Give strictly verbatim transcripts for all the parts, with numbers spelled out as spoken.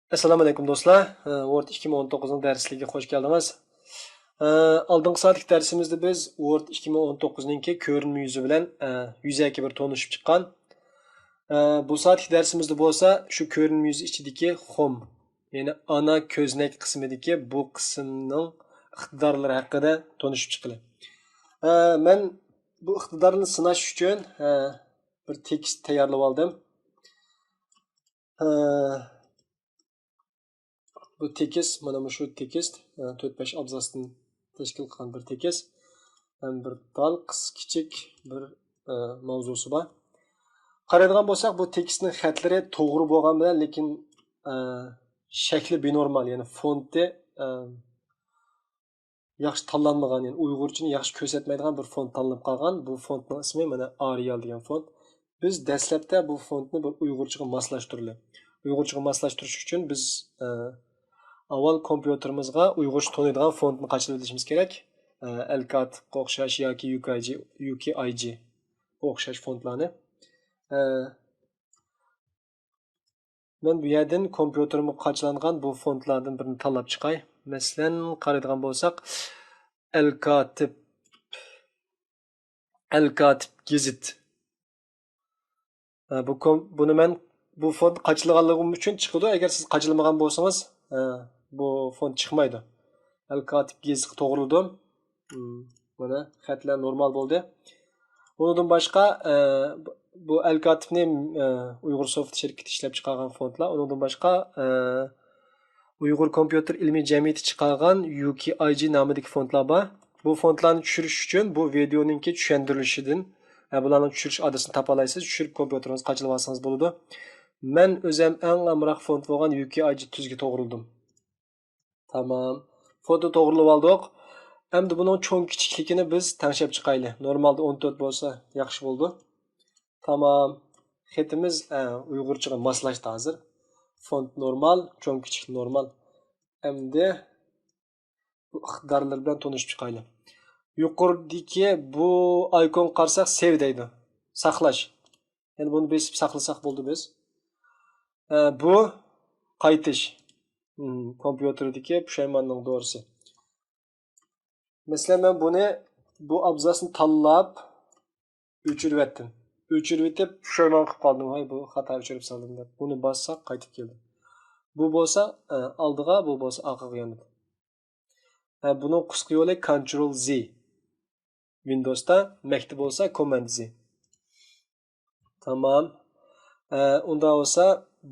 ئەسسالامۇ ئەلەيكۇم دوستلار. ئە، ۋورد ئىككى مىڭ ئون توققۇزنىڭ دەرسلىكىگە خوش كەلدىڭىز. ئە، ئالدىنقى سائەتلىك دەرسىمىزدە بىز ۋورد ئىككى مىڭ ئون توققۇزنىڭكى كۆرۈنمە يۈزى بىلەن، ئە، يۈزەكى بىر تونۇشۇپ چىققان. ئە، بۇ سائەتلىك دەرسىمىزدە بولسا شۇ كۆرۈنمە يۈزى ئىچىدىكى خوم، يەنى ئانا كۆزنەك قىسمىدىكى بۇ قىسىمنىڭ ئىقتىدارلىرى ھەققىدە تونۇشۇپ چىقىلى. ئە، مەن بۇ ئىقتىدارنى سىناش ئۈچۈن، ئە، بىر تېكىست تەييارلىۋالدىم. ئە، بۇ تېكىست، مانا مۇشۇ تېكىست، ئە، تۆت بەش ئابزاستىن تەشكىل قىلغان بىر تېكىست. ھەم بىر تال قىس-، كىچىك بىر، ئە، ماۋزۇسى بار. قارايدىغان بولساق، بۇ تېكىستنىڭ خەتلىرى توغرا بولغان بىلەن، لېكىن، ئە، شەكلى بىنورمال، يەنى فونتى، ئە، ياخشى تاللانمىغان، يەنى ئۇيغۇرچىنى ياخشى كۆرسەتمەيدىغان بىر فونت تاللىنىپ قالغان. بۇ فونتنىڭ ئىسمى مانا ئارىئال دېگەن فونت. بىز دەسلەپتە بۇ فونتنى بىر ئۇيغۇرچىغا ماسلاشتۇرىلى. ئۇيغۇرچىغا ماسلاشتۇرۇش ئۈچۈن بىز، ئە، ئاۋۋال كومپيۇتېرىمىزغا ئۇيغۇرچە تونۇيدىغان فونتنى قاچىلىۋېلىشىمىز كېرەك. ئە، ئەلكاتىپقا ئوخشاش ياكى يۇكىئايجى، يۇكىئايجىغا ئوخشاش فونتلارنى. ئە، مەن بۇ يەردىن كومپيۇتېرىمغا قاچىلانغان بۇ فونتلاردىن بىرنى تاللاپ چىقاي. مەسىلەن، قارايدىغان بولساق، ئەلكاتىپ، ئەلكاتىپ گېزىت. ھە، بۇ كوم-، بۇنى مەن بۇ فونت قاچىلىغانلىقىم ئۈچۈن چىقىدۇ. ئەگەر سىز قاچىلىمىغان بولسىڭىز، ھە، بۇ فونت چىقمايدۇ. ئەلكاتىپ گېزىتقا توغرىلىدىم. مم، مانا خەتلەر نورمال بولدى. ئۇنىڭدىن باشقا، ئە، بۇ ئەلكاتىپنى، ئە، ئۇيغۇر سوفت شىركىتى ئىشلەپ چىقارغان فونتلار. ئۇنىڭدىن باشقا، ئە، ئۇيغۇر كومپيۇتېر ئىلمىي جەمئىيىتى چىقارغان يۇكىئايجى نامىدىكى فونتلار بار. بۇ فونتلارنى چۈشۈرۈش ئۈچۈن بۇ ۋىدېئونىڭكى چۈشەندۈرۈلۈشىدىن، ئە، بۇلارنىڭ چۈشۈرۈلۈش ئادرېسىنى تاپالايسىز، چۈشۈرۈپ كومپيۇتېرىڭىزغا قاچىلىۋالسىڭىز بولىدۇ. مەن ئۆزۈم ئەڭ ئامراق فونت بولغان يۇكىئايجى تۈزگە توغرىلىدىم. تامام. فونتنى توغرىلىۋالدۇق. ئەمدى بۇنىڭ چوڭ كىچىكلىكىنى بىز تەڭشەپ چىقايلى. نورمالدا ئون تۆت بولسا ياخشى بولىدۇ. تامام. خېتىمىز، ئە، ئۇيغۇرچىغا ماسلاشتى ھازىر. فونت نورمال، چوڭ كىچىك نورمال. ئەمدى بۇ ئىقتىدارلىرى بىلەن تونۇشۇپ چىقايلى. يۇقىرىدىكى بۇ ئايكونغا قارىساق، سېۋ دەيدۇ. ساقلاش. يەنى بۇنى بېسىپ ساقلىساق بولدى بىز. ئە، بۇ قايتىش. مم، كومپيۇتېردىكى پۇشايماننىڭ دورىسى. مەسىلەن، مەن بۇنى، بۇ ئابزاسنى تاللاپ ئۆچۈرۈۋەتتىم. ئۆچۈرۈۋېتىپ پۇشايمان قىلىپ قالدىم، ھاي، بۇ خاتا ئۆچۈرۈپ سالدىم دەپ. بۇنى باسساق قايتىپ كەلدى. بۇ بولسا، ئە، ئالدىغا، بۇ بولسا ئارقىغا ياندى. ھە، بۇنىڭ قىسقا يولى كونترول زى. ۋىندوستا، مەكتە بولسا كوماند زى. تامام. ئە، ئۇنداق بولسا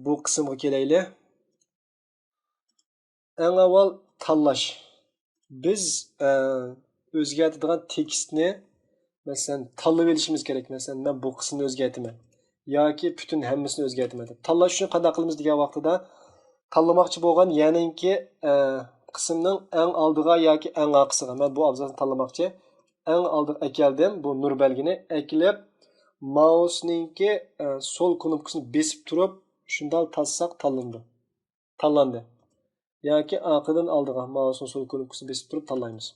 بۇ قىسىمغا كېلەيلى. ئەڭ ئاۋۋال تاللاش. بىز، ئە، ئۆزگەرتىدىغان تېكىستنى، مەسىلەن، تاللىۋېلىشىمىز كېرەك. مەسىلەن، مەن بۇ قىسمىنى ئۆزگەرتىمەن ياكى پۈتۈن ھەممىسىنى ئۆزگەرتىمەن دەپ. تاللاش ئۈچۈن قانداق قىلىمىز دېگەن ۋاقتىدا، تاللىماقچى بولغان يەنىكى، ئە، قىسىمنىڭ ئەڭ ئالدىغا ياكى ئەڭ ئارقىسىغا، مەن بۇ ئابزاسنى تاللىماقچى، ئەڭ ئالدىغا ئەكەلدىم بۇ نۇر بەلگىنى. ئەكېلىپ، مائۇسنىڭكى، ئە، سول كۇنۇپكىسىنى بېسىپ تۇرۇپ، شۇنداق تارتساق تاللىنىدۇ. تاللاندى. ياكى ئارقىدىن ئالدىغا مائۇسنىڭ سول كۇنۇپكىسىنى بېسىپ تۇرۇپ تاللايمىز.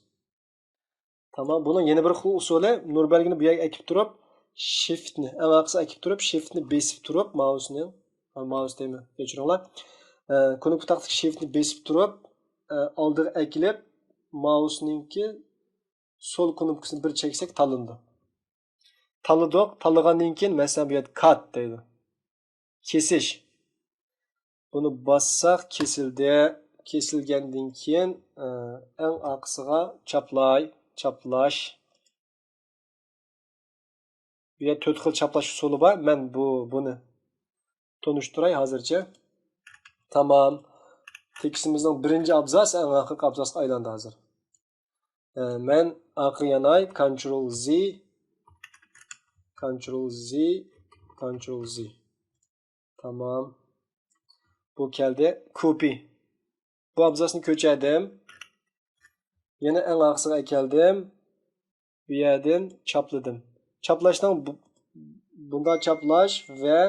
تامام. بۇنىڭ يەنە بىر خىل ئۇسۇلى، نۇر بەلگىنى بۇ يەرگە ئەكىپ تۇرۇپ، شىفتنى، ئەڭ ئارقىسىغا ئەكىپ تۇرۇپ، شىفتنى بېسىپ تۇرۇپ، مائۇسنى، مائۇس دەيمەن، كەچۈرۈڭلار. ئە، كۇنۇپكا تاختىدىكى شىفتنى بېسىپ تۇرۇپ، ئە، ئالدىغا ئەكېلىپ، مائۇسنىڭكى سول كۇنۇپكىسىنى بىر چەكسەك تاللىنىدۇ. تاللىدۇق. تاللىغاندىن كېيىن، مەسىلەن، بۇ يەردە كات دەيدۇ. كېسىش. بۇنى باسساق كېسىلدى. كېسىلگەندىن كېيىن، ئە، ئەڭ ئارقىسىغا چاپلاي، چاپلاش. بۇ يەردە تۆت خىل چاپلاش ئۇسۇلى بار. مەن بۇ، بۇنى تونۇشتۇراي ھازىرچە. تامام. تېكىستىمىزنىڭ بىرىنچى ئابزاس ئەڭ ئاخىرقى ئابزاسقا ئايلاندى ھازىر. ئە، مەن ئارقىغا ياناي، كونترول زى، كونترول زى، كونترول زى. تامام. بۇ كەلدى. كوپى. بۇ ئابزاسنى كۆچۈردۈم. يەنە ئەڭ ئارقىسىغا ئەكەلدىم. بۇ يەردىن چاپلىدىم. چاپلاشنىڭ بۇ، بۇنداق چاپلاش ۋە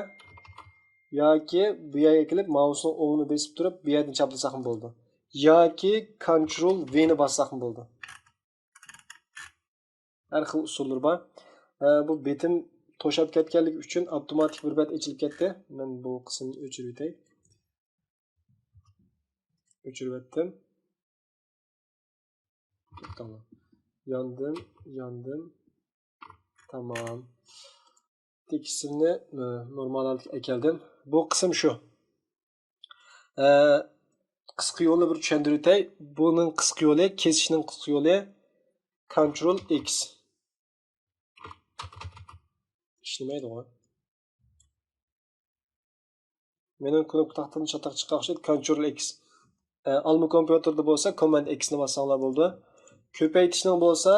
ياكى بۇ يەرگە كېلىپ مائۇسنىڭ ئوڭىنى بېسىپ تۇرۇپ بۇ يەردىن چاپلىساقمۇ بولىدۇ. ياكى كونترول ۋىنى باسساقمۇ بولىدۇ. ھەر خىل ئۇسۇللىرى بار. ئە، بۇ بېتىم توشاپ كەتكەنلىكى ئۈچۈن ئاپتوماتىك بىر بەت ئېچىلىپ كەتتى. مەن بۇ قىسمىنى ئۆچۈرۈۋېتەي. ئۆچۈرۈۋەتتىم. توختاڭلار. ياندىم، ياندىم. تامام. تېكىستىمنى، ئى، نورمال ھالەتكە ئەكەلدىم. بۇ قىسىم شۇ. ئە، قىسقا يولنى بىر چۈشەندۈرۈۋېتەي. بۇنىڭ قىسقا يولى، كېسىشنىڭ قىسقا يولى كونترول ئېكس. ئىشلىمەيدىغۇ. مېنىڭ كۇنۇپكا تاختىدىن چاتاق چىققان ئوخشايدۇ، كونترول ئېكس. ئە، ئالما كومپيۇتېردا بولسا كوماند ئېكسنى باسساڭلار بولىدۇ. كۆپەيتىشنىڭ بولسا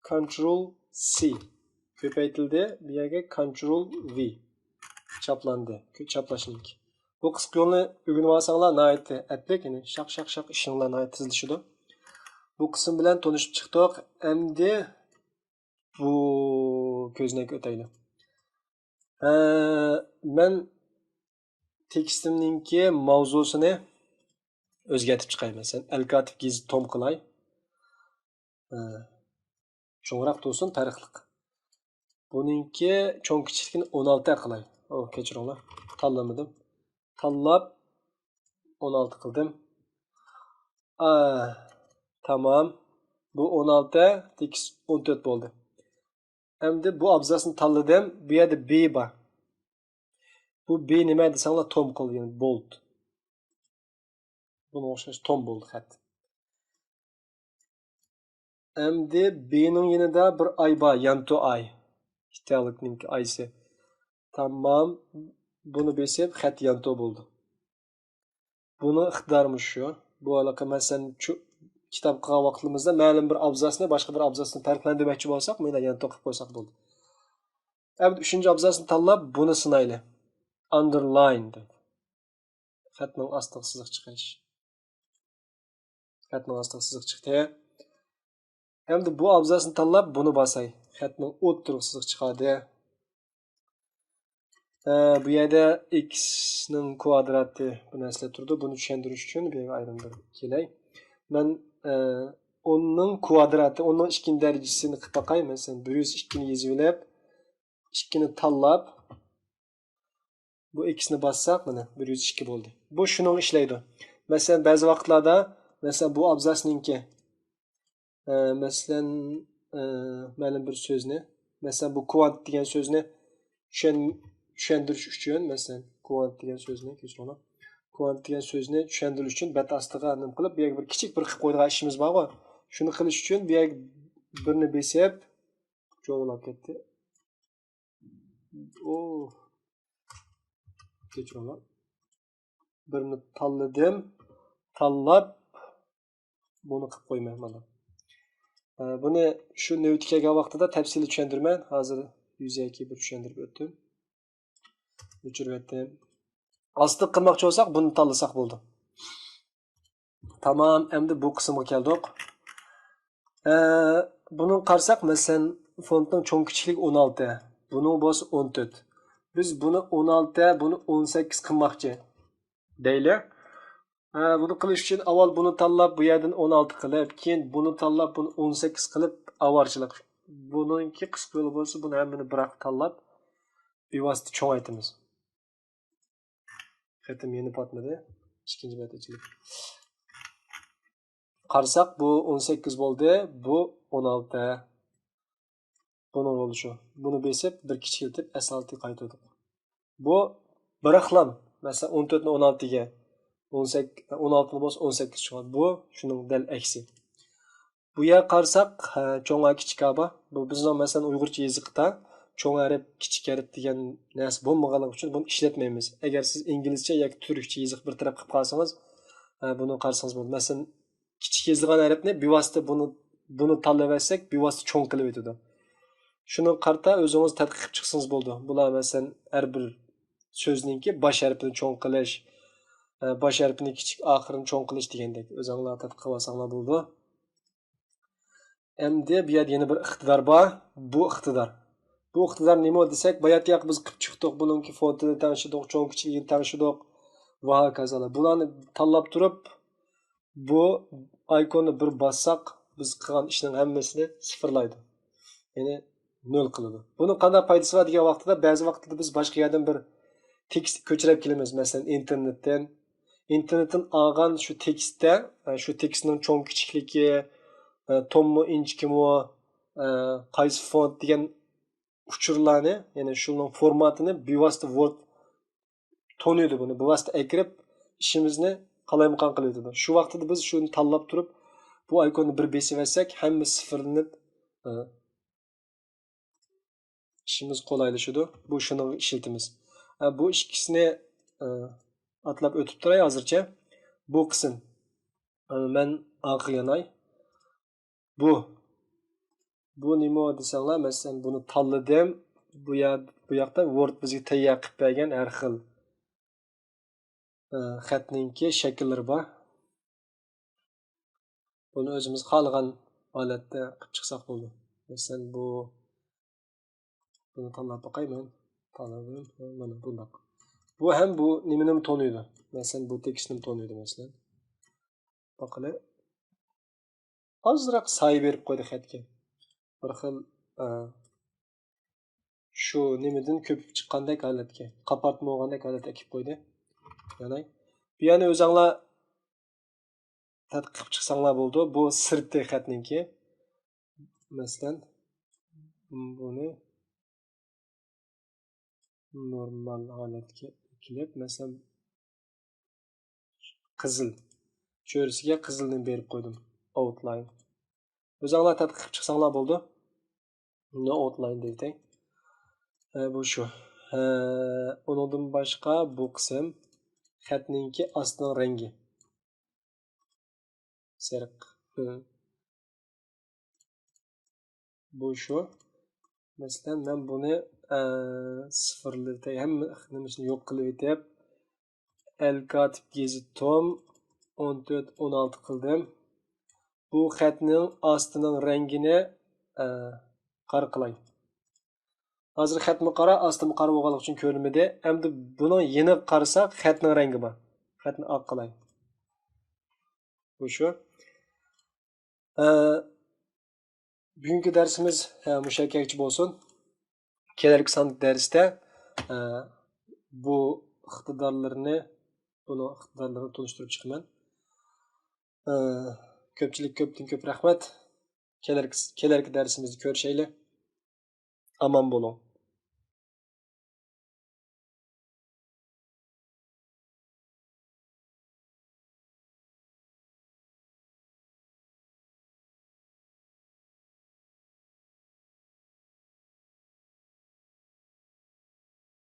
كونترول سى. كۆپەيتىلدى، بۇ يەرگە كونترول ۋى. چاپلاندى، كۆ-، چاپلاشنىڭكى. بۇ قىسقا يولنى ئۆگىنىۋالساڭلار ناھايىتى ئەپلىك، يەنى شاق، شاق، شاق ئىشىڭلار ناھايىتى تېزلىشىدۇ. بۇ قىسىم بىلەن تونۇشۇپ چىقتۇق. ئەمدى بۇ كۆزنەككە ئۆتەيلى. ئە، مەن تېكىستىمنىڭكى ماۋزۇسىنى ئۆزگەرتىپ چىقاي. مەسىلەن، ئەلكاتىپ گېزىت توم قىلاي. ئە، چوڭراق تۇرسۇن، پەرقلىق. بۇنىڭكى چوڭ كىچىكلىكىنى ئون ئالتە قىلاي. ئو، كەچۈرۈڭلار. تاللىمىدىم. تاللاپ ئون ئالتە قىلدىم. ئا، تامام. بۇ ئون ئالتە، تېكىست ئون تۆت بولدى. ئەمدى بۇ ئابزاسنى تاللىدىم. بۇ يەردە بى بار. بۇ بى نېمە دېسەڭلار، توم قىل، يەنى بولت. بۇنىڭغا ئوخشاش توم بولدى خەت. ئەمدى بىنىڭ يېنىدا بىر ئاي بار، يانتو ئاي. ئىتالىكنىڭكى ئايسى. تامام. بۇنى بېسىپ خەت يانتو بولدى. بۇنىڭ ئىقتىدارى مۇشۇ. بۇ ھېلىقى مەسىلەن، چۈ-، كىتاب قىلغان ۋاقتىمىزدا مەلۇم بىر ئابزاسنى باشقا بىر ئابزاسنى پەرقلەندۈرمەكچى بولساق، مانا يانتو قىلىپ قويساق بولدى. ئەمدى ئۈچىنچى ئابزاسنى تاللاپ، بۇنى سىنايلى. ئاندېرلاين دەپ. خەتنىڭ ئاستىغا سىزىق چىقىش. خەتنىڭ ئاستىغا سىزىق چىقتى. ئەمدى بۇ ئابزاسنى تاللاپ، بۇنى باساي. خەتنىڭ ئوتتۇرىغا سىزىق چىقاردى. ئە، بۇ يەردە ئېكسنىڭ كۋادراتى بۇ نەرسىلەر تۇرىدۇ. بۇنى چۈشەندۈرۈش ئۈچۈن بۇ يەرگە ئايرىم بىر كېلەي. مەن، ئە، ئوننىڭ كۋادراتى، ئوننىڭ ئىككىنچى دەرىجىسىنى قىلىپ باقاي. مەسىلەن، بىر يۈز ئىككىنى يېزىۋېلىپ، ئىككىنى تاللاپ، بۇ ئېكسنى باسساق، مانا، بىر يۈز ئىككى بولدى. بۇ شۇنىڭغا ئىشلەيدۇ. مەسىلەن، بەزى ۋاقىتلاردا، مەسىلەن، بۇ ئابزاسنىڭكى، ئە، مەسىلەن، ئە، مەلۇم بىر سۆزنى، مەسىلەن، بۇ كۋانت دېگەن سۆزنى چۈشەن-، چۈشەندۈرۈش ئۈچۈن، مەسىلەن، كۋانت دېگەن سۆزنى، كەچۈرۈڭلار. كۋانت دېگەن سۆزنى چۈشەندۈرۈش ئۈچۈن بەت ئاستىغا نېمە قىلىپ، بۇ يەرگە بىر كىچىك بىر قىلىپ قويىدىغان ئىشىمىز بارغۇ. شۇنى قىلىش ئۈچۈن بۇ يەرگە بىرنى بېسىپ، چوڭلاپ كەتتى. ئۇ، كەچۈرۈڭلار. بىرنى تاللىدىم. تاللاپ، بۇنى قىلىپ قويىمەن مانا. ئە، بۇنى شۇ نۆۋىتى كەلگەن ۋاقتىدا تەپسىلىي چۈشەندۈرىمەن. ھازىر يۈزەكى بىر چۈشەندۈرۈپ ئۆتتۈم. ئۆچۈرۈۋەتتىم. ئاستىغا قىلماقچى بولساق، بۇنى تاللىساق بولىدۇ. تامام، ئەمدى بۇ قىسىمغا كەلدۇق. ئە، بۇنىڭغا قارىساق، مەسىلەن، فونتنىڭ چوڭ كىچىكلىكى ئون ئالتە، بۇنىڭ بولسا ئون تۆت. بىز بۇنى ئون ئالتە، بۇنى ئون سەككىز قىلماقچى دەيلى. ئە، بۇنى قىلىش ئۈچۈن ئاۋۋال بۇنى تاللاپ، بۇ يەردىن ئون ئالتە قىلىپ، كېيىن بۇنى تاللاپ، بۇنى ئون سەككىز قىلىپ، ئاۋارىچىلىق. بۇنىڭكى قىسقا يولى بولسا، بۇنى ھەممىنى بىراق تاللاپ، بىۋاسىتە چوڭايتىمىز. خېتىم يەنە پاتمىدى. ئىككىنچى بەت ئېچىلىپ. قارىساق، بۇ ئون سەككىز بولدى، بۇ ئون ئالتە. بۇنىڭ رولى شۇ. بۇنى بېسىپ، بىر كىچىكلىتىپ، ئەسلىگە قايتۇردۇق. بۇ بىراقلام، مەسىلەن، ئون تۆتنى ئون ئالتىگە، ئون سەككىز، ئون ئالتىنى بولسا ئون سەككىز چىقىدۇ. بۇ شۇنىڭ دەل ئەكسى. بۇ يەرگە قارىساق، ھە، چوڭ ھە، كىچىك ھە بار. بۇ بىزنىڭ، مەسىلەن، ئۇيغۇرچە يېزىقتا چوڭ ھەرپ، كىچىك ھەرپ دېگەن نەرسە بولمىغانلىقى ئۈچۈن بۇنى ئىشلەتمەيمىز. ئەگەر سىز ئىنگلىزچە ياكى تۈركچە يېزىق بىر تەرەپ قىلىپ قالسىڭىز، ھە، بۇنى قارىسىڭىز بولىدۇ. مەسىلەن، كىچىك يېزىلغان ھەرپنى بىۋاسىتە بۇنى، بۇنى تاللىۋەتسەك، بىۋاسىتە چوڭ قىلىۋېتىدۇ. شۇنىڭغا قارىتا ئۆزىڭىز تەتقىق قىلىپ چىقسىڭىز بولىدۇ. بۇلار، مەسىلەن، ھەر بىر سۆزنىڭكى باش ھەرپىنى چوڭ قىلىش، ئە، باش ھەرپىنى كىچىك، ئاخىرىنى چوڭ قىلىش دېگەندەك. ئۆزۈڭلار تەتقىق قىلىۋالساڭلار بولىدۇ. ئەمدى بۇ يەردە يەنە بىر ئىقتىدار بار. بۇ ئىقتىدار. بۇ ئىقتىدار نېمە دېسەك، باياتىياق بىز قىلىپ چىقتۇق. بۇنىڭكى فونتىنى تەڭشىدۇق، چوڭ كىچىكلىكىنى تەڭشىدۇق ۋە ھاكازا. بۇلارنى تاللاپ تۇرۇپ، بۇ ئايكوننى بىر باسساق، بىز قىلغان ئىشنىڭ ھەممىسىنى سىفىرلايدۇ. يەنى نۆل قىلىدۇ. بۇنىڭ قانداق پايدىسى بار دېگەن ۋاقتىدا، بەزى ۋاقىتتا بىز باشقا يەردىن بىر تېكىست كۆچۈرۈپ كېلىمىز. مەسىلەن، ئىنتېرنېتتىن ئىنتېرنېتتىن ئالغان شۇ تېكىستتە، ئە، شۇ تېكىستنىڭ چوڭ كىچىكلىكى، ئە، توممۇ ئىنچىكىمۇ، ئە، قايسى فونت دېگەن ئۇچۇرلارنى، يەنى شۇنىڭ فورماتىنى بىۋاسىتە ۋورد تونۇيدۇ بۇنى، بىۋاسىتە ئەكىرىپ ئىشىمىزنى قالايمىقان قىلىۋېتىدۇ. شۇ ۋاقتىدا بىز شۇنى تاللاپ تۇرۇپ، بۇ ئايكوننى بىر بېسىۋەتسەك، ھەممە سىفىرلىنىپ، ئە، ئىشىمىز قولايلىشىدۇ. بۇ شۇنىڭغا ئىشلىتىمىز. ئە، بۇ ئىككىسىنى، ئە، ئاتلاپ ئۆتۈپ تۇراي ھازىرچە. بۇ قىسىم، ئە، مەن ئارقىغا ياناي. بۇ، بۇ نېمە دېسەڭلار، مەسىلەن، بۇنى تاللىدىم. بۇ يا-، بۇ ياقتا ۋورد بىزگە تەييار قىلىپ بەرگەن ھەر خىل، ئە، خەتنىڭكى شەكىللىرى بار. بۇنى ئۆزىمىز خالىغان ھالەتتە قىلىپ چىقساق بولىدۇ. مەسىلەن، بۇ، بۇنى تاللاپ باقاي مەن. تاللىدىم. مانا بۇنداق. بۇ ھەم بۇ نېمىنىمۇ تونۇيدۇ. مەسىلەن، بۇ تېكىستنىمۇ تونۇيدۇ، مەسىلەن. باقىلى. ئازراق سايە بېرىپ قويدى خەتكە. بىر خىل، ئە، شۇ نېمىدىن كۆپۈپ چىققاندەك ھالەتكە، قاپارتما بولغاندەك ھالەتكە ئەكىپ قويدى. يەنى، بۇ يەرنى ئۆزەڭلار تەتقىق قىلىپ چىقساڭلار بولىدۇ. بۇ سىرتى خەتنىڭكى. مەسىلەن، بۇنى نورمال ھالەتكە ئەكېلىپ، مەسىلەن، قىزىل چۆرىسىگە قىزىلنى بېرىپ قويدۇم. ئاۋتلاين. ئۆزۈڭلار تەتقىق قىلىپ چىقساڭلار بولىدۇ. نو ئاۋتلاين دەيتەي. ئە، بۇ شۇ. ئە، ئۇنىڭدىن باشقا بۇ قىسىم خەتنىڭكى ئاستىنىڭ رەڭگى. سېرىق. ھە. بۇ شۇ. مەسىلەن، مەن بۇنى، ئە، سىفىرلىتەي، ھەممە نېمىسىنى يوق قىلىۋېتىپ، ئەل كاتىپ گېزىت توم ئون تۆت، ئون ئالتە قىلدىم. بۇ خەتنىڭ ئاستىنىڭ رەڭگىنى، ئە، قارا قىلاي. ھازىر خەتمۇ قارا، ئاستىمۇ قارا بولغانلىقى ئۈچۈن كۆرۈنمىدى. ئەمدى بۇنىڭ يېنىغا قارىساق، خەتنىڭ رەڭگى بار. خەتنى ئاق قىلاي. بۇ شۇ. ئە، بۈگۈنكى دەرسىمىز، ئە، مۇشۇ يەرگىچە بولسۇن. كېلەركى سان دەرستە، ئە، بۇ ئىقتىدارلىرىنى، بۇنىڭ ئىقتىدارلىرىنى تونۇشتۇرۇپ چىقىمەن. ئە، كۆپچىلىككە كۆپتىن كۆپ رەھمەت. كېلەركى، كېلەركى دەرسىمىزدە كۆرۈشەيلى. ئامان بولۇڭ.